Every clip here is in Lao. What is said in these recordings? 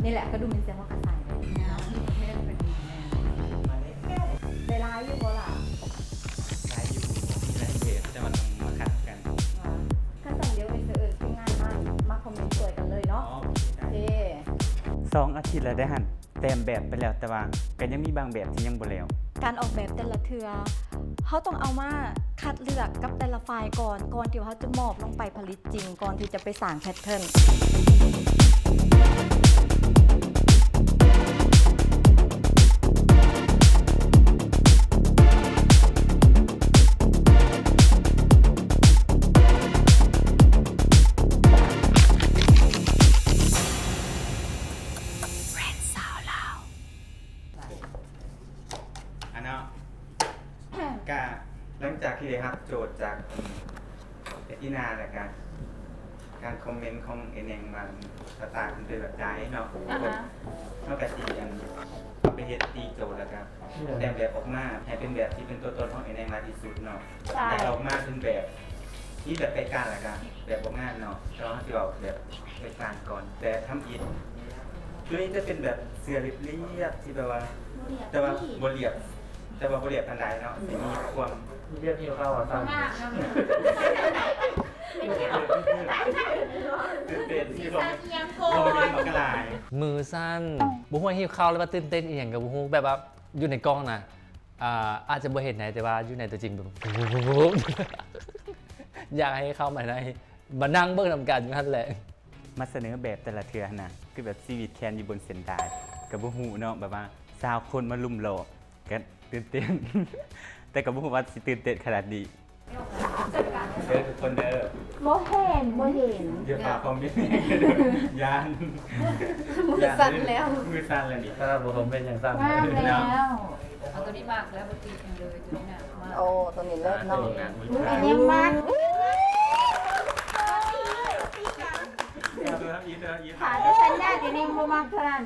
ນີ້ແຫຼະ ກະດູມີແຊວເຮົາກະໃສ່ເນາະ ມີປະເພດເປັນ ໄດ້ຫຼາຍຢູ່ບໍ່ລະ? ຫຼາຍຢູ່ ມີຫຼາຍເພດ ແຕ່ວ່າຕ້ອງມາຄັດກັນ ຄັນຊັ້ນດຽວເອີຍ ຊິເອີ້ນທີມງານມາ ມາຄອມເມັນຊ່ວຍກັນເລີຍເນາະ. ໂອເຄ ສອງອາທິດແລ້ວເດ້ຫັ້ນ ແຕ້ມແບບໄປແລ້ວ ແຕ່ວ່າກະຍັງມີບາງແບບທີ່ຍັງບໍ່ແລ້ວ. ການອອກແບບແຕ່ລະເທື່ອ ເຮົາຕ້ອງເອົາມາຄັດເລືອກກັບແຕ່ລະຝ່າຍກ່ອນ ກ່ອນທີ່ວ່າເຮົາຈະມອບລົງໄປຜະລິດຈິງ ກ່ອນທີ່ຈະໄປສ້າງແພັດເທີນ. ອັນເນາະ ກະຫຼັງຈາກທີ່ໄດ້ຮັບໂຈດຈາກ ເອີ ເອຕິນາ ແລ້ວກະການຄອມເມັນຂອງເອແນງວ່າ ສະຕາຍເປັນແບບໃດເນາະ ອ່າຮະ ເຮົາກະຊິ ອັນ ເອົາໄປເຮັດຕີໂຈດ ແລ້ວກະແຕ່ງແບບອອກມາໃຫ້ເປັນແບບທີ່ເປັນຕົວຕົນຂອງເອແນງຫຼາຍທີ່ສຸດເນາະ. ໃຊ່ ແຕ່ອອກມາເປັນແບບ ທີ່ແບບໃກ້ໆ ແລ້ວກະແບບບໍ່ງາມເນາະ ແຕ່ວ່າເຮົາຊິເວົ້າແບບໃກ້ໆ ກ່ອນ ແບບທຳອິດ. ໂຕນີ້ຈະເປັນແບບເສື້ອລຽບໆ ທີ່ແບບວ່າ ແຕ່ວ່າບໍ່ລຽບ ແຕ່ວ່າບໍ່ລຽບປານໃດເນາະ ຊິມີຄວາມ ລຽບຫິ້ວເຂົ້າ ງາມ ຕື່ນເຕັ້ນ ທີ່ບໍ່ ບໍ່ໄດ້ອອກກະຫຼາຍ ມືສັ່ນ ບໍ່ຮູ້ຫິ້ວເຂົ້າ ຫຼືວ່າຕື່ນເຕັ້ນອີ່ຫຍັງກະບໍ່ຮູ້ ແບບວ່າຢູ່ໃນກ້ອງນະ ອ່າ ອາດຈະບໍ່ເຫັນໃດ ແຕ່ວ່າຢູ່ໃນຕົວຈິງແບບ ຢາກໃຫ້ເຂົ້າມາໃນ ມານັ່ງເບິ່ງນຳກັນຢູ່ຫັ້ນແຫຼະ. ມາສະເໜີແບບແຕ່ລະເທື່ອຫັ້ນນະ ຄືແບບຊີວິດແລ່ນຢູ່ບົນເສັ້ນດາຍ ກະບໍ່ຮູ້ເນາະ ແບບວ່າຊາວຄົນມາລຸມລ້ອມ ກະຕື່ນເຕັ້ນ ແຕ່ກະບໍ່ຮູ້ວ່າຊິຕື່ນເຕັ້ນຂະໜາດນີ້. ເດີທຸກຄົນເດີ ບໍ່ເຫັນ ບໍ່ເຫັນ ຢ່າຝາກຄອມເມັນ ຢ້ານ ມືສັ່ນແລ້ວ ມືສັ່ນແລ້ວນີ້ ຖ້າບໍ່ຄອມເມັນຍັງສັ່ນ ງາມແລ້ວ. ເອົາໂຕນີ້ມັກແລ້ວ ບໍ່ຕິດຫຍັງເລີຍ ໂຕນີ້ນະ ໂອ້ ໂຕນີ້ເລີດເນາະ ອັນນີ້ມັກ ຖ້າແຕ່ສັນຍາດຽວນີ້ບໍ່ມັກເທົ່ານັ້ນ.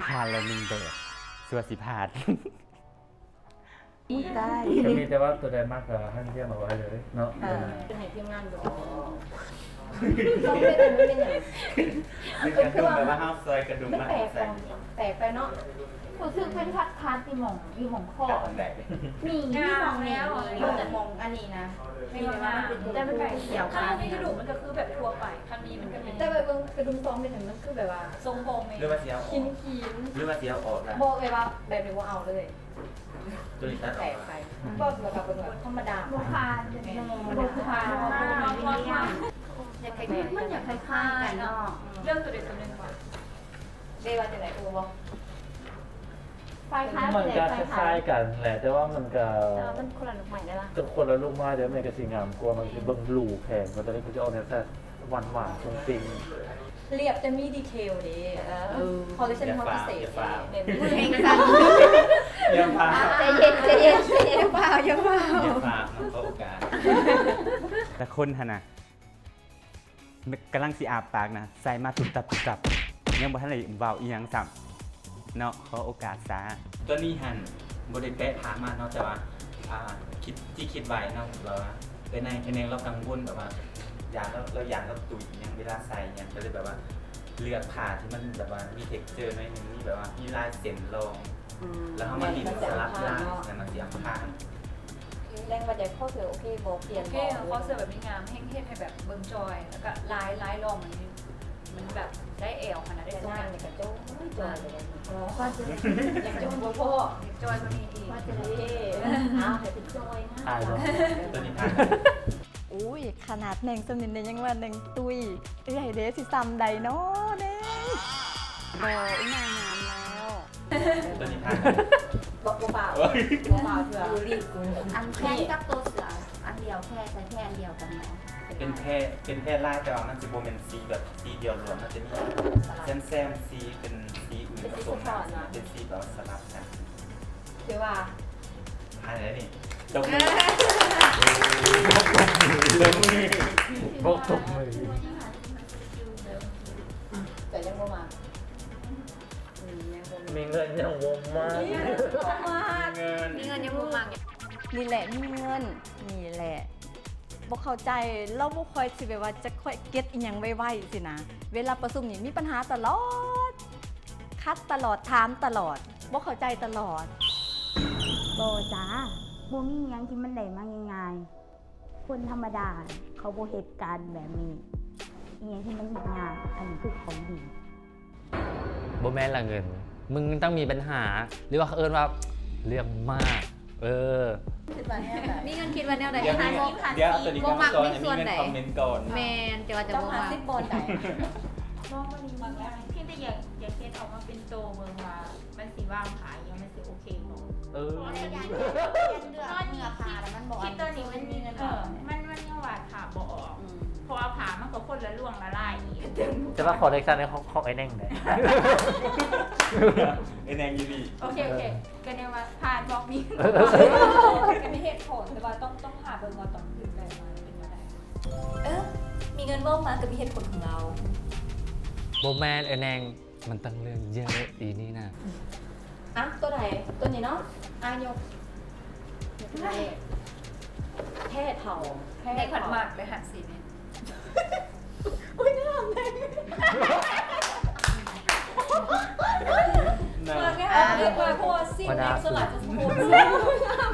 ຜ່ານແລ້ວໜຶ່ງແບບ ຊົ່ວຊິພາດ. ກະມີແຕ່ວ່າໂຕໃດມັກກະຫັ້ນວຽກມາໄວ້ເລີຍເນາະ. ເອີ ເປັນໃຫ້ທີມງານບໍ່ ເປັນຫຍັງ ມີກະດຸມແບບວ່າເຮົາຊອຍກະດຸມມາໃສ່ ແປກໄປເນາະ. ຮູ້ສຶກເປັນຂາດໆ ຢູ່ໝ່ອງ ຢູ່ໝ່ອງຄໍ ມີ ມີໝ່ອງນີ້ ມີໝ່ອງອັນນີ້ນະ ມີແບບວ່າມັນເປັນ ແຕ່ມັນກະຂຽວ ຄັນມີກະດູກມັນກະຄືແບບທົ່ວໄປ ຄັນມີມັນກະມີ ແຕ່ໄປເບິ່ງກະດຸມຊອງເປັນຫຍັງ ມັນຄືແບບວ່າຊົງບໍ່ແມ່ນ ຫຼືວ່າຊິເອົາອອກ ຄິນໆ ຫຼືວ່າຊິເອົາອອກລະ ບໍ່ ແບບວ່າແບບນີ້ບໍ່ເອົາເລີຍ. ໂຕນີ້ຕັດອອກ ແປກໄປ ອືມ ບໍ່ ແລ້ວກະເບິ່ງແບບທຳມະດາ ບໍ່ຜ່ານ ແມ່ນ ບໍ່ຜ່ານ ບໍ່ຜ່ານ ມັນຢາກຄ້າຍໆ ກັນເນາະ ເລືອກໂຕໃດໂຕໜຶ່ງວ່າ ເດວ່າຈັ່ງໃດ ໂອບໍ່ ຄ້າຍໆ ມັນກະຄ້າຍໆ ກັນແຫຼະ ແຕ່ວ່າມັນກະ ແຕ່ວ່າມັນຄົນລະລູກໄມ້ເດ້ລະ ກະຄົນລະລູກໄມ້ເດ້ ມັນກະຊິງາມກວ່າ ມັນຊິເບິ່ງຫຼູແພງກວ່າ ແຕ່ວ່າເພິ່ນຈະອອກແນວແບບ ຫວານໆ ເປັງໆ ລຽບແຕ່ມີດີເທວເດ້ ເອີ ຄໍລເລກຊັນເຮົາພິເສດເດ້ ແມ່ນ ມືແຮງສັ່ນ ຢ່າຟ້າວ ໃຈເຢັນ ໃຈເຢັນ ໃຈເຢັນ ຢ່າຟ້າວ ຢ່າຟ້າວ ຢ່າຟ້າວ ຂໍໂອກາດ ແຕ່ຄົນຫັ້ນນະ ກຳລັງຊິອາບປາກນະ ໃສ່ມາຕຸບຕັບຕຸບຕັບ ຍັງບໍ່ທັນໄດ້ເວົ້າອີ່ຫຍັງຊ້ຳ ເນາະ ຂໍໂອກາດສາ. ຕອນນີ້ຫັ້ນບໍ່ໄດ້ແປະພາບມາເນາະ ແຕ່ວ່າ ອ່າ ຄິດ ທີ່ຄິດໄວ້ເນາະ ແບບວ່າ ເອີ ນາຍ ນາຍແນງລາວກັງວົນແບບວ່າ ຢ້ານລາວ ລາວຢ້ານລາວຕຸຍຫຍັງ ເວລາໃສ່ຫຍັງ ກະເລີຍແບບວ່າ ເລືອກຜ້າທີ່ມັນແບບວ່າມີເທັກເຈີໜ້ອຍໜຶ່ງ ມີແບບວ່າມີລາຍເສັ້ນລອງ ອືມ ແລ້ວເຮົາມາຫຼິ້ນສະຫຼັບລາຍ ແລ້ວມັນຊິອຳພາງ. ແລງວ່າຈະຂໍ້ເສື້ອໂອເຄບໍ່? ປ່ຽນບໍ່? ໂອເຄ ຂໍ້ເສື້ອແບບນີ້ງາມແຮງ ເຮັດໃຫ້ແບບເບິ່ງຈ່ອຍ ແລ້ວກະລາຍ ລາຍລອງມັນ ມັນແບບໄດ້ແອວຫັ້ນນະ ໄດ້ຊົງ ງາມນີ້ກະຈ່ອຍ ຈ່ອຍເລີຍ ອໍ ວ່າຈະ ຢາກຈ່ອຍບໍ່ພໍ ຢາກຈ່ອຍກວ່ານີ້ອີກ ວ່າຈະເດ້ ເອົາໃຫ້ເປັນຈ່ອຍງາມ ໂອ້ຍ ຂະໜາດແນງສ່ຳນີ້ແນງຍັງວ່າແນງຕຸ້ຍ ເອື້ອຍເດ້ຊິສ່ຳໃດນໍແນງ ບໍ່ ອີ່ນາງງາມແລ້ວ. ໂຕນີ້ພາດ ບໍ່ ບໍ່ຟ້າວ ໂອ້ຍ ບໍ່ຟ້າວເທື່ອ ບູລີກູ ອັນແພດກັບໂຕເສື້ອອັນດຽວ ແພດ ໃສ່ແພດອັນດຽວກັນເນາະ ເປັນແພດ ເປັນແພດລາຍ ແຕ່ວ່າມັນຊິບໍ່ແມ່ນສີແບບສີດຽວລວນ ມັນຈະມີແຊມໆ ສີເປັນສີອື່ນ ເປັນສີສະທ້ອນເນາະ ເປັນສີແບບວ່າສະຫຼັບກັນ ຖືວ່າ ອັນນີ້ຕົບມື ເອີ ຕົບມື ເບິ່ງຕົບມື ແຕ່ຍັງບໍ່ມາ ອືມ ຍັງບໍ່ ມີເງິນຍັງບໍ່ມາ ມີເງິນ ມີເງິນຍັງບໍ່ມາ ນີ້ແຫຼະມີເງິນ ນີ້ແຫຼະ ບໍ່ເຂົ້າໃຈ ລາວບໍ່ຄ່ອຍຊິແບບວ່າຈະຄ່ອຍເກັດອີ່ຫຍັງໄວໆ ຊີ້ນະ. ເວລາປະຊຸມນີ້ມີບັນຫາຕະຫຼອດ ຂັດຕະຫຼອດ ຖາມຕະຫຼອດ ບໍ່ເຂົ້າໃຈຕະຫຼອດ. ບໍ່ຈ້າ ບໍ່ມີຫຍັງທີ່ມັນໄດ້ມາງ່າຍໆ. ຄົນທຳມະດາເຂົາບໍ່ເຮັດການແບບນີ້. ອີ່ຫຍັງທີ່ມັນຍາກໆ ອັນນີ້ຄືຂອງດີ. ບໍ່ແມ່ນລະເງິນ ມຶງຕ້ອງມີບັນຫາ ຫຼືວ່າເຂົາເອີ້ນວ່າເລື່ອງມາກ. ເອີ ມີເງິນຄິດວ່າແນວໃດ? ດຽວ ດຽວ ຕົວນີ້ ບໍ່ມັກໃນສ່ວນໃດ? ຄອມເມັນກ່ອນ. ແມ່ນ ແຕ່ວ່າຈະບໍ່ມັກ ເຈົ້າຫາສິບບ່ອນໃດ? ລອງມານີ້ ມັກແລ້ວ ພຽງແຕ່ຢາກ ຢາກເຮັດອອກມາເປັນໂຕເບິ່ງວ່າ ມັນຊິວາງຂາຍຫຍັງ ມັນຊິໂອເຄບໍ່? ເອີ ຢ້ານ ຢ້ານເລືອກເນື້ອຜ້າແລ້ວມັນບໍ່ ຄິດຕອນນີ້ມັນ ເອີ ມັນ ມັນຍັງວາດພາບບໍ່ອອກ ເພາະວ່າຜ້າມັນກໍຄົນລະລວງລະລາຍອີກ. ແຕ່ວ່າຄໍເລັກຊັນຂອງ ຂອງອ້າຍແໜ່ງເດ້ ອ້າຍແໜ່ງຢູ່ນີ້. ໂອເຄ ໂອເຄ ກໍແນວວ່າຜ່ານບໍ່ມີ ກໍມີເຫດຜົນ ແຕ່ວ່າຕ້ອງ ຕ້ອງຫາເບິ່ງວ່າຕ້ອງຂຶ້ນແບບມາເປັນແນວໃດ. ເອີ ມີເງິນເວົ້າມາກໍມີເຫດຜົນຂອງລາວ. ບໍ່ແມ່ນ ອ້າຍແໜ່ງ ມັນຕັ້ງເລື່ອງເຢີະອີ່ນີ້ນະ. ອ່ະ ຕົວໃດ? ຕົວນີ້ເນາະ. ອ່ະ ຍົກ ແທ້ເຖົ້າ ແທ້ເຖົ້າ ໄດ້ຂວັນໝາກເລີຍຫັ້ນສີນີ້. ໂອ້ຍ ໜ້າແມ່ນ ໜ້າ ເບິ່ງແນ່ ເບິ່ງວ່າ ເພາະວ່າສີແດງສ່ວນຫຼາຍຈະສະໂພກ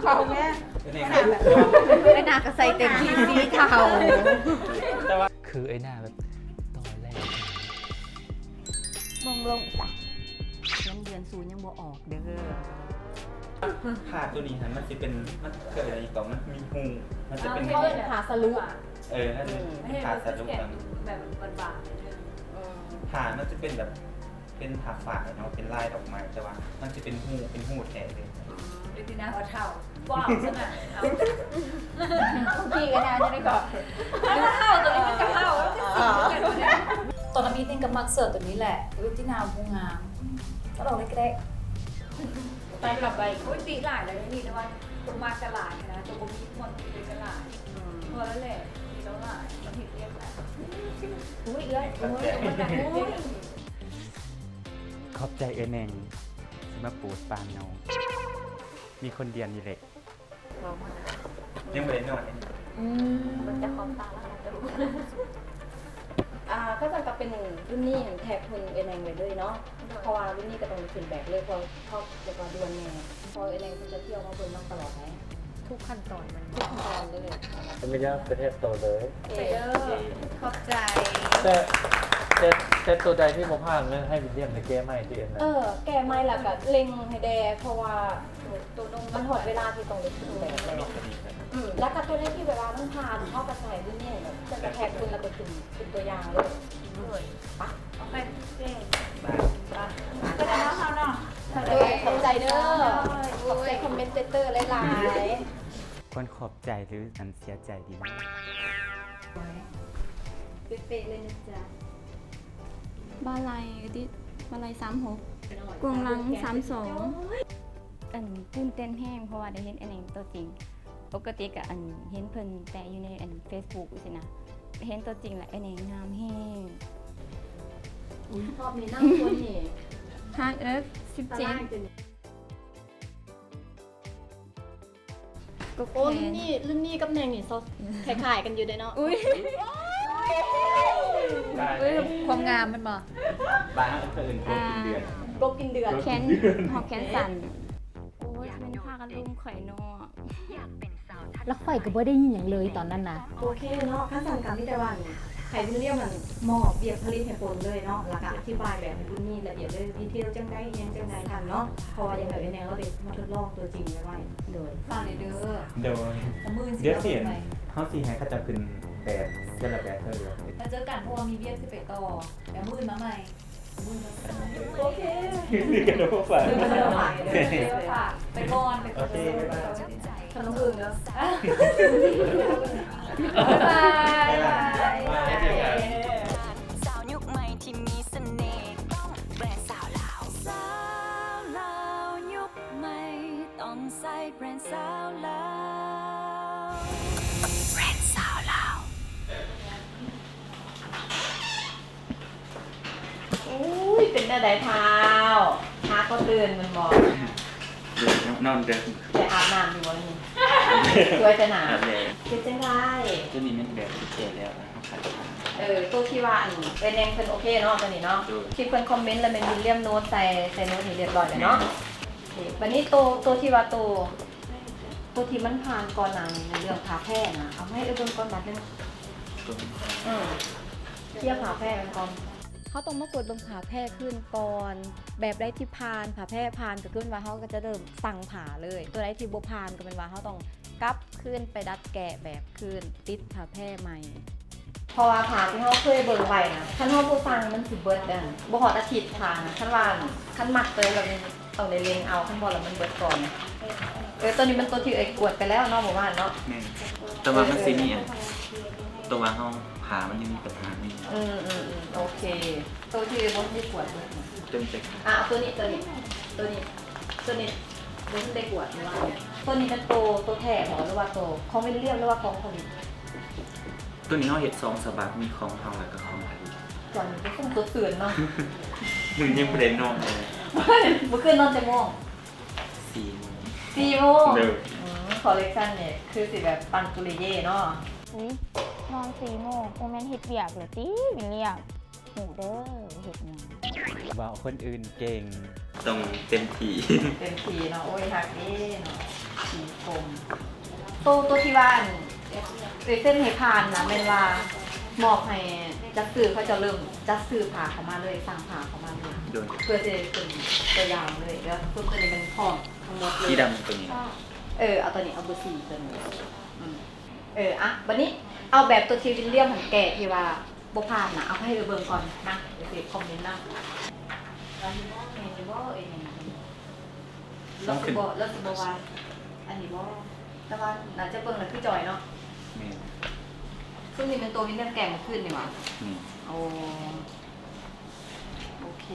ເຂົາແມ່ ເປັນຫຍັງ ໄອ້ໜ້າກໍໃສ່ເຕັມທີ່ ສີເທົາ ແຕ່ວ່າ ຄືໄອ້ໜ້າແບບ ຕອແຫຼ ເບິ່ງລົງຊະ ເງິນເດືອນສູຍັງບໍ່ອອກເດີ. ຜ້າຕົວນີ້ຫັ້ນ ມັນຊິເປັນ ມັນເອີ້ນຫຍັງອີກເກາະ ມັນມີຮູ ມັນຈະເປັນ ເຂົາເອີ້ນຜ້າສະລຸ. ເອີ ມັນເປັນຜ້າສະລຸ ແບບບາງໆ ເອີ ຜ້າມັນຈະເປັນແບບ ເປັນຜ້າຝ້າຍເນາະ ເປັນລາຍດອກໄມ້ ແຕ່ວ່າມັນຊິເປັນຮູ ເປັນຮູແທ້ເລີຍ. ເປັນທີ່ໜ້າເຖົ້າ ບໍ່ເອົາຊັ້ນນະ ເອົາ ເມື່ອກີ້ກໍນານຢູ່ໃນເກາະ ເຖົ້າ ຕົວນີ້ມັນກໍເຖົ້າ ມັນກໍສີຄືກັນ. ຕອນທຳອິດນີ້ກໍມັກເສື້ອຕົວນີ້ແຫຼະ ເປັນທີ່ໜ້າຜູ້ງາມ ກໍລອງເລີຍກໍໄດ້. ຕາມລຳໄປ ໂອ້ຍ ຕິຫຼາຍແລ້ວນີ້ ແຕ່ວ່າຕົວມັກກໍຫຼາຍນະ ຕົວບໍ່ມີຄວາມຕິເລີຍກໍຫຼາຍ. ອືມ ພໍແລ້ວແຫຼະ ຕິລາວຫຼາຍ ມັນເຮັດວຽກຫຼາຍ. ໂອ້ຍ ເອື້ອຍ ໂອ້ຍ ຂອບໃຈເອື້ອຍແໜ່ງ ທີ່ມາໂປດປານນ້ອງ ມີຄົນດຽວນີ້ແຫຼະ. ຍັງບໍ່ໄດ້ນອນ. ອືມ ເບິ່ງຈາກຂອບຕາແລ້ວ ອ່າ ກໍຈະກັບເປັນລຸ້ນນີ້ ແທັກເພິ່ນເອື້ອຍແໜ່ງໄວ້ເລີຍເນາະ ເພາະວ່າລຸ້ນນີ້ກໍຕ້ອງໄດ້ຂຶ້ນແບກເລີຍ ເພາະເຂົາແບບວ່າດ່ວນແດ່ ເພາະເອື້ອຍແໜ່ງເພິ່ນຈະທ່ຽວມາເບິ່ງນ້ອງຕະຫຼອດໄດ໋ ທຸກຂັ້ນຕອນມັນ ທຸກຂັ້ນຕອນເລີຍ. ອະນຸຍາດໄປແທບໂຕເລີຍ. ໂອເຄເດີ ຂອບໃຈ. ແຕ່ ແຕ່ ແຕ່ໂຕໃດທີ່ບໍ່ຜ່ານ ແມ່ນໃຫ້ວິນລຽມໄປແກ້ໃໝ່ທີ່ເອັນນະ. ເອີ ແກ້ໃໝ່ ແລ້ວກໍເລັ່ງໃຫ້ແດ່ ເພາະວ່າ ໂຕ ໂຕນົງມັນຮອດເວລາທີ່ຕ້ອງໄດ້ຂຶ້ນແບກແລ້ວ. ອືມ ແລ້ວກໍຕົວໃດທີ່ແບບວ່າມັນຜ່ານ ເຮົາກໍໃສ່ຢູ່ນີ້ແຫຼະ ເພິ່ນກໍແທັກເພິ່ນ ແລ້ວກໍຂຶ້ນ ຂຶ້ນຕົວຢ່າງເລີຍ. ໂດຍ ໄປ ໂອເຄ ໄປ ໄປ ໄປເນາະ ເຮົາເນາະ. ໂດຍ ຂອບໃຈເດີ. ໂດຍ ຂອບໃຈຄອມເມັນເຕີຫຼາຍໆ. ຄວນຂອບໃຈ ຫຼື ອັນເສຍໃຈດີນະ? ເປະໆເລີຍນະຈ໊ະ. ບ່າໄຫຼ່ຕິ ບ່າໄຫຼ່ສາມຫົກ ກວາງຫຼັງສາມສອງ. ອັນ ຕື່ນເຕັ້ນແຮງ ເພາະວ່າໄດ້ເຫັນອ້າຍແໜ່ງຕົວຈິງ. ປົກກະຕິກະ ອັນ ເຫັນເພິ່ນແຕ່ຢູ່ໃນ ອັນ ເຟສບຸກຊີ້ນະ ເຫັນຕົວຈິງລະ ອ້າຍແໜ່ງງາມແຮງ. ອຸ້ຍ ຮອບນີ້ນຳຄົນນີ້ ຫ້າເອັກສິບເຈັດ. ໂອ້ ລຸ້ນນີ້ ລຸ້ນນີ້ກັບແໜ່ງນີ້ ຄລ້າຍໆກັນຢູ່ເດ້ເນາະ. ອຸ້ຍ ອຸ້ຍ ຄວາມງາມແມ່ນບໍ່? ບ້ານເຮົາເອີ້ນກົບກິນເດືອນ ກົບກິນເດືອນ ແຂນຫອກແຂນສັ້ນ. ໂອ້ຍ ແມ່ນພາກັນລຸມຂ້ອຍເນາະ ແລ້ວຂ້ອຍກໍບໍ່ໄດ້ຍິນຫຍັງເລີຍຕອນນັ້ນນະ. ໂອເຄເນາະ ຄັນຊັ້ນກໍມີແຕ່ວ່າ ໃຫ້ວິນລຽມຫັ້ນມອບວຽກຜະລິດໃຫ້ເພິ່ນເລີຍເນາະ ແລ້ວກໍອະທິບາຍແບບໃຫ້ລຸ້ນນີ້ລະອຽດເລີຍ ດີເທວຈັ່ງໃດ ອີ່ຫຍັງຈັ່ງໃດຫັ້ນເນາະ ເພາະວ່າຢາກໃຫ້ເອື້ອຍແນງລາວໄດ້ມາທົດລອງຕົວຈິງໄວໆ. ໂດຍ ຝາກແດ່ເດີ. ໂດຍ ມື້ອື່ນຊິ ດຽວຊິ ເຮົາຊິໃຫ້ເຂົາເຈົ້າຂຶ້ນແບບເທື່ອລະແບບເທື່ອລະແບບ ແລ້ວເຈີກັນ ເພາະວ່າມີວຽກຊິໄປຕໍ່ ແລ້ວມື້ອື່ນມາໃໝ່. ໂອເຄ ໄປກ່ອນ ໄປກ່ອນ ໂອເຄ ບາຍບາຍ ຂະໜົມອື່ນເດີ ບາຍບາຍ ບາຍບາຍ ສາວຍຸກໃໝ່ທີ່ມີສະເໜ່ ຕ້ອງແບຣນສາວລາວ ສາວລາວຍຸກໃໝ່ ຕ້ອງໃຊ້ແບຣນສາວລາວ ແບຣນສາວລາວ. ອຸ້ຍ ເປັນແນວໃດທ້າວ? ຫາກໍຕື່ນແມ່ນບໍ່? ນອນເດິກ ໄດ້ອາບນ້ຳຢູ່ບໍ່ນີ້? ສວຍແຕ່ໜ້າ. ແມ່ນ. ເປັນຈັ່ງໃດ? ຕົວນີ້ແມ່ນແບບທີ່ແກ່ແລ້ວນະ ເຮົາຂາຍ. ເອີ ໂຕທີ່ວ່າອັນເອື້ອຍແນງເພິ່ນໂອເຄເນາະ ຕົວນີ້ເນາະ. ໂດຍ. ທີ່ເພິ່ນຄອມເມັນ ແລ້ວແມ່ນວິນລຽມໂນ້ດໃສ່ ໃສ່ໂນ້ດໃຫ້ຮຽບຮ້ອຍແລ້ວເນາະ. ແມ່ນ. ໂອເຄ ບັດນີ້ໂຕ ໂຕທີ່ວ່າໂຕ ໂຕທີ່ມັນຜ່ານກ່ອນໜ້ານີ້ ເລື່ອງຜ້າແພນະ ເອົາມາໃຫ້ເອື້ອຍເບິ່ງກ່ອນບາດໜຶ່ງ. ຕົວນີ້. ອືມ ເຄຍຜ້າແພມັນກ່ອນ. ເຮົາຕ້ອງມາກວດເບິ່ງຜ້າແພຄືນກ່ອນ. ແບບໃດທີ່ຜ່ານ ຜ້າແພຜ່ານ ກໍຄືວ່າເຮົາກໍຈະເລີ່ມສັ່ງຜ້າເລີຍ. ຕົວໃດທີ່ບໍ່ຜ່ານ ກໍແມ່ນວ່າເຮົາຕ້ອງກັບຄືນໄປດັດແກ້ແບບຄືນ ຕິດຜ້າແພໃໝ່. ເພາະວ່າຜ້າທີ່ເຮົາເຄີຍເບິ່ງໄວ້ນະ ຄັນເຮົາບໍ່ສັ່ງມັນຊິເບິດ ອັນ ບໍ່ຮອດອາທິດຜ້ານະ. ຄັນວ່າ ຄັນມັດເຕີແລ້ວ ຕ້ອງໄດ້ເລັ່ງເອົາ ຄັນບໍ່ແລ້ວມັນເບິດກ່ອນ. ເອີ ຕົວນີ້ມັນຕົວທີ່ເອື້ອຍກວດໄປແລ້ວເນາະ ເມື່ອວານເນາະ. ແມ່ນ ແຕ່ວ່າມັນຊິມີອັນ ຕົວວ່າເຮົາຜ້າມັນຍັງມີບັນຫານີ້. ອືມໆໆ ໂອເຄ ຕົວທີ່ເອື້ອຍບໍ່ໄດ້ກວດເບິດ. ຕົວນີ້ ອ່າ ຕົວນີ້ ຕົວນີ້ ຕົວນີ້ ຕົວນີ້ບໍ່ໄດ້ກວດ ຫຼືວ່າ ຕົວນີ້ແມ່ນໂຕ ໂຕແທ້ບໍ່ ຫຼືວ່າໂຕຂອງວິນລຽມ ຫຼືວ່າຂອງຜະລິດ? ຕົວນີ້ເຮົາເຮັດສອງສະບັບ ມີຂອງເຮົາ ແລ້ວກໍຂອງຜະລິດ. ຕອນນີ້ກໍຄົງຕົວຕື່ນເນາະ. ຍັງບໍ່ໄດ້ນອນເລີຍ. ມື້ຄືນນອນຈັກໂມງ? ສີ່ໂມງ. ສີ່ໂມງ. ໂດຍ. ອືມ ຄໍເລັກຊັນນີ້ຄືຊິແບບປັງປຸລິເຍເນາະ. ອຸ້ຍ ນອນສີ່ໂມງ ບໍ່ແມ່ນເຮັດວຽກເລີຍຕິ ວິນລຽມ? ຮູ້ເດີ ເຮັດຫຍັງ. ເວົ້າຄົນອື່ນເກັ່ງ. ຕ້ອງເຕັມທີ່. ເຕັມທີ່ເນາະ. ໂອ້ຍ ຮັກເດ້ເນາະ ສີກົມ. ໂຕ ໂຕທີ່ວ່າອັນ ເອີ ເຊັນໃຫ້ຜ່ານນະ ແມ່ນວ່າມອບໃຫ້ຈັດຊື້ ເຂົາເຈົ້າເລີ່ມຈັດຊື້ຜ້າເຂົ້າມາເລີຍ ສັ່ງຜ້າເຂົ້າມາເລີຍ. ໂດຍ. ເພື່ອຊິໄດ້ເປັນຕົວຢ່າງເລີຍ. ແລ້ວຊຸດຕົວນີ້ແມ່ນພ້ອມທັງໝົດເລີຍ. ສີດຳຕົວນີ້. ເອີ ເອົາຕົວນີ້ ເອົາເບີສີ່ຕົວນີ້. ອືມ ເອີ ອ່ະ ບັດນີ້ເອົາແບບຕົວທີ່ວິນລຽມຫັ້ນແກະ ທີ່ວ່າບໍ່ຜ່ານນະ ເອົາໃຫ້ເບິ່ງກ່ອນນະ ເອີ ຄອມເມັນນະ. ວ່າຊິບໍ່ ແມ່ນຢູ່ບໍ່ ເອີຍ ແມ່ນຢູ່ບໍ່? ລາວຊິບໍ່ ລາວຊິບໍ່ວ່າອັນນີ້ບໍ່? ແຕ່ວ່າໜ້າຈະເບິ່ງແລ້ວຄືຈ່ອຍເນາະ. ແມ່ນ. ຊຸດນີ້ແມ່ນໂຕວິນລຽມແກະມື້ຄືນນີ້ຫວາ? ແມ່ນ. ໂອ້ ໂອເຄ.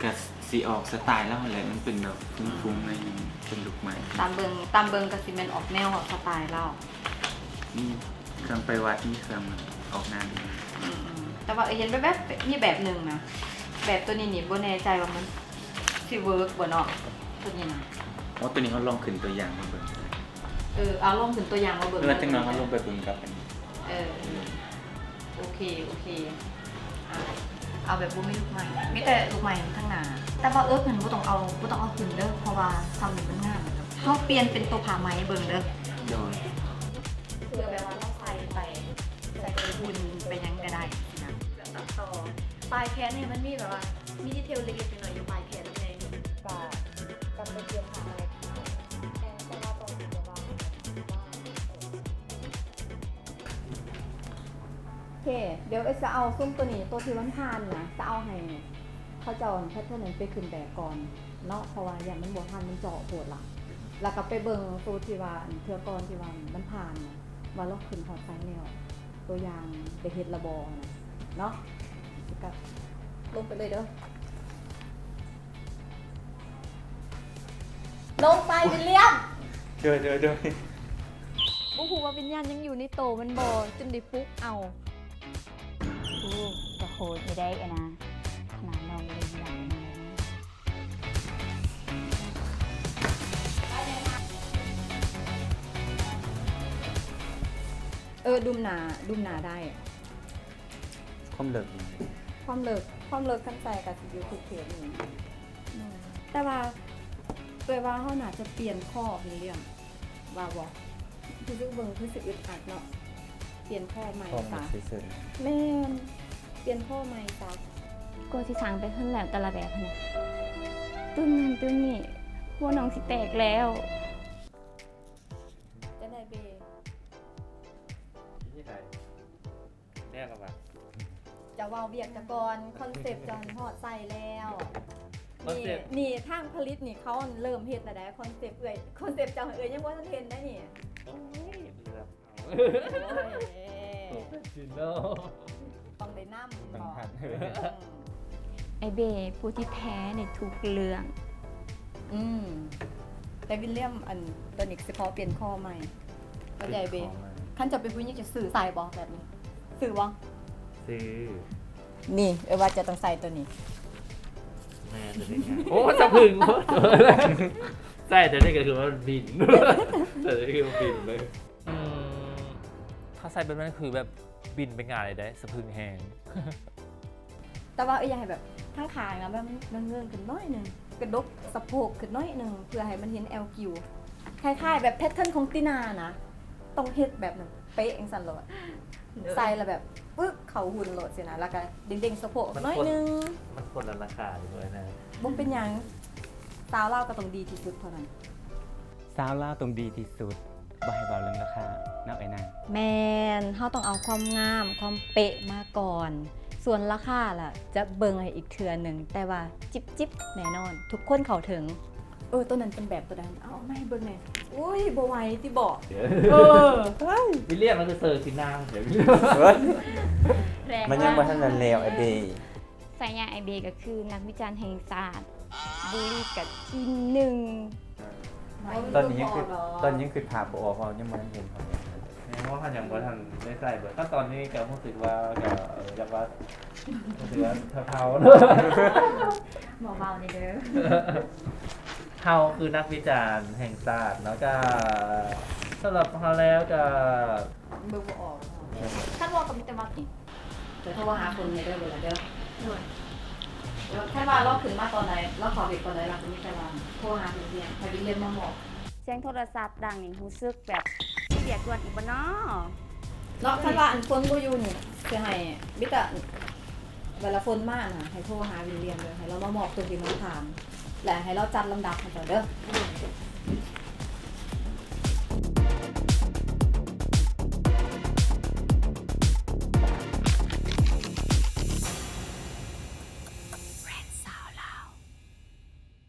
ກະຊິອອກສະໄຕລາວຫັ້ນແຫຼະ ມັນເປັນແບບຟຸ້ງໆ ໜ້ອຍໜຶ່ງ ເປັນລຸກໃໝ່. ຕາມເບິ່ງ ຕາມເບິ່ງກະຊິແມ່ນອອກແນວອອກສະໄຕລາວ. ມີເຄື່ອງໄປວັດ ມີເຄື່ອງອອກງານ. ອືມໆ ແຕ່ວ່າເອີຍເຫັນແວບໆ ມີແບບໜຶ່ງນະ ແບບໂຕນີ້ນີ້ບໍ່ແນ່ໃຈວ່າມັນຊິເວີກບໍ່ເນາະ ໂຕນີ້ນະ. ອໍ ໂຕນີ້ເຮົາລອງຂຶ້ນຕົວຢ່າງມາເບິ່ງ. ເອີ ເອົາລອງຂຶ້ນຕົວຢ່າງມາເບິ່ງ. ຫຼືວ່າຈັກໜ່ອຍເຮົາລົງໄປເບິ່ງກັບອັນ. ເອີ ໂອເຄ ໂອເຄ. ອ່ະ ເອົາແບບບໍ່ມີລູກໄມ້ ມີແຕ່ລູກໄມ້ທາງໜ້າ. ແຕ່ວ່າເອິກຫັ້ນບໍ່ຕ້ອງເອົາ ບໍ່ຕ້ອງເອົາຂຶ້ນເດີ ເພາະວ່າຊ່ຳນີ້ມັນງາມແລ້ວ. ເຮົາປ່ຽນເປັນໂຕຜ້າໄໝເບິ່ງເດີ. ໂດຍ. ເພື່ອແບບວ່າເຮົາໃສ່ໄປ ໃສ່ໄປຫຸ່ນໄປຫຍັງກະໄດ້ຊີ້ນະ. ແລ້ວຕັດຕໍ່ປາຍແຂນໃຫ້ມັນມີແບບວ່າ ມີດີເທວເລັກໆ ນ້ອຍໆ ຢູ່ປາຍແຂນນຳແດ່. ກະ ກະໄປປ່ຽນຜ້າໃໝ່ ແຕ່ວ່າຕ້ອງແບບວ່າ ໂອເຄ ດຽວເອື້ອຍຈະເອົາຊຸມໂຕນີ້ ໂຕທີ່ມັນຜ່ານນະ ຈະເອົາໃຫ້ເຂົາເຈົ້າແພັດເທີນນັ້ນໄປຂຶ້ນແບບກ່ອນເນາະ ເພາະວ່າຢ້ານມັນບໍ່ທັນ ມັນເຈາະໂພດລະ. ແລ້ວກໍໄປເບິ່ງໂຕທີ່ວ່າ ອັນເທື່ອກ່ອນທີ່ວ່າມັນຜ່ານນະ ວ່າລາວຂຶ້ນຮອດໃສແລ້ວ ໂຕຢ່າງໄດ້ເຮັດລະບໍ່ນະ ເນາະ. ກໍລົງໄປເລີຍເດີ. ລົງໄປ ວິນລຽມ. ໂດຍ ໂດຍ ໂດຍ. ບໍ່ຮູ້ວ່າວິນຍານຍັງຢູ່ໃນໂຕມັນບໍ່ ຈົນໄດ້ປຸກເອົາ. ໂອ້ ກະໂຫດຢູ່ໄດ໋ ອັນນະ ຂະໜາດນ້ອງເລີຍ. ເອີ ດຸມໜ້າ ດຸມໜ້າໄດ້. ຄວາມເລິກ ຄວາມເລິກ ຄວາມເລິກຄັນໃສ່ກະຊິຢູ່ທີ່ເຂດນີ້. ອືມ ແຕ່ວ່າ ແປວ່າເຮົາໜ້າຈະປ່ຽນຂໍ້ ເຫັນເລື່ອງວ່າບໍ່? ຮູ້ສຶກເບິ່ງຄືຊິອຶດອັດເນາະ. ປ່ຽນຂໍ້ໃໝ່ຊະ. ແມ່ນ ປ່ຽນຂໍ້ໃໝ່ຊະ. ກວ່າຊິສ້າງໄປເຖິງແລ້ວແຕ່ລະແບບຫັ້ນນະ ຕຶ້ມນັ້ນຕຶ້ມນີ້ ຫົວນ້ອງຊິແຕກແລ້ວ. ຈັ່ງໃດເບ? ແນ່ລະວ່າ ຈະເວົ້າວຽກຈະກ່ອນ ຄອນເຊັບຈະຮອດໃສແລ້ວ. ນີ້ ຄອນເຊັບ ນີ້ທາງຜະລິດນີ້ເຂົາເລີ່ມເຮັດແລ້ວໃດ໋ ຄອນເຊັບເອື້ອຍ ຄອນເຊັບເຈົ້າເອື້ອຍຍັງບໍ່ທັນເຫັນໄດ໋ນີ້. ໂອ້ຍ ເຫຼືອ ໂອ້ຍ ໂປຣເຟສຊິນນໍ ຕ້ອງໄດ້ນຳ ຕ້ອງທັນ ເອີ ອ້າຍເບ ຜູ້ທີ່ແທ້ໃນທຸກເລື່ອງ. ອືມ ແຕ່ວິນລຽມ ອັນ ຕອນນີ້ຊິຂໍປ່ຽນຂໍ້ໃໝ່. ເຂົ້າໃຈເບ? ຄັນເຈົ້າເປັນຜູ້ຍິງ ເຈົ້າຊື້ໃສ່ບໍ່ແບບນີ້? ຊື້ບໍ່? ຊື້. ນີ້ ເອີ ວ່າເຈົ້າຕ້ອງໃສ່ໂຕນີ້. ແມ່ນ ໂອ້ ສະພຶງ. ໃສ່ແຕ່ນີ້ກໍຄືວ່າບິນ ໃສ່ແຕ່ນີ້ຄືວ່າບິນເລີຍ. ອືມ ຖ້າໃສ່ແບບນັ້ນຄືແບບບິນໄປງ່າຍເລີຍເດ້ ສະພຶງແຮງ. ແຕ່ວ່າເອື້ອຍຢາກໃຫ້ແບບທາງຂ້າງນະ ແບບມັນເງິ້ງໆຂຶ້ນໜ້ອຍໜຶ່ງ ກະດົກສະໂພກຂຶ້ນໜ້ອຍໜຶ່ງ ເພື່ອໃຫ້ມັນເຫັນແອວກິວ ຄ້າຍໆແບບແພັດເທີນຂອງຕີນານະ ຕ້ອງເຮັດແບບນັ້ນເປະຈັ່ງຊັ້ນໂລດ ໃສ່ແລ້ວແບບປຶບເຂົ້າຫຸ່ນໂລດຊີ້ນະ ແລ້ວກະເດັ່ງໆສະໂພກໜ້ອຍໜຶ່ງ. ມັນຄົນລະລາຄາຢູ່ເລີຍນະ. ບໍ່ເປັນຫຍັງ ສາວລາວກໍຕ້ອງດີທີ່ສຸດເທົ່ານັ້ນ. ສາວລາວຕ້ອງດີທີ່ສຸດ ບໍ່ໃຫ້ເວົ້າເລື່ອງລາຄາເນາະເອື້ອຍນາງ. ແມ່ນ ເຮົາຕ້ອງເອົາຄວາມງາມ ຄວາມເປະມາກ່ອນ ສ່ວນລາຄາລະຈະເບິ່ງໃຫ້ອີກເທື່ອໜຶ່ງ ແຕ່ວ່າຈິບໆແນ່ນອນ ທຸກຄົນເຂົ້າເຖິງ. ເອີ ໂຕນັ້ນເປັນແບບໂຕໃດ? ເອົາ ເອົາມາໃຫ້ເບິ່ງແດ່. ອຸ້ຍ ບໍ່ໄຫວຕິເບາະ? ເອີ ວິລຽມມັນຄືເຊີຊິນາງ ມັນຍັງບໍ່ທັນແລ້ວ ໄອ້ເບ. ສາຍາອ້າຍເບກໍຄືນັກວິຈານແຫ່ງຊາດ ບູລີກະອີ່ໜຶ່ງ. ຕອນນີ້ຍັງຄິດ ຕອນນີ້ຍັງຄິດພາບບໍ່ອອກ ເພາະຍັງບໍ່ທັນເຫັນເຂົາ. ແມ່ນ ເພາະເຮົາຍັງບໍ່ທັນໄດ້ໃສ່ເບີດ. ຕອນນີ້ກໍຮູ້ສຶກວ່າ ກໍ ເອີ ຢາກວ່າ ຮູ້ສຶກວ່າເທົາໆ ເບົາໆແດ່ເດີ. ເຮົາຄືນັກວິຈານແຫ່ງຊາດເນາະ ກໍສຳລັບເຮົາແລ້ວກໍເບິ່ງບໍ່ອອກ. ຄັນເວົ້າກໍມີແຕ່ວ່າ ຈະໂທຫາຄົນໃຫ້ເດີ ເບີລະເດີ. ໂດຍ. ຄັນວ່າລາວຂຶ້ນມາຕອນໃດ ລາວເຂົ້າເວັບຕອນໃດ ລາວກໍມີແຕ່ວ່າໂທຫາວິນລຽມ ໃຫ້ວິນລຽມມາມອບ. ສຽງໂທລະສັບດັງນີ້ ຮູ້ສຶກແບບມີວຽກດ່ວນອີກບໍ່ນໍ? ເນາະ ຄັນວ່າອັນຄົນບໍ່ຢູ່ນີ້ ຊິໃຫ້ມີແຕ່ເວລາຄົນມານະ ໃຫ້ໂທຫາວິນລຽມເດີ ໃຫ້ລາວມາມອບຕົວທີ່ມັນຜ່ານ ແລະ ໃຫ້ລາວຈັດລຳດັບໃຫ້ເຈົ້າເດີ. ໂດຍ.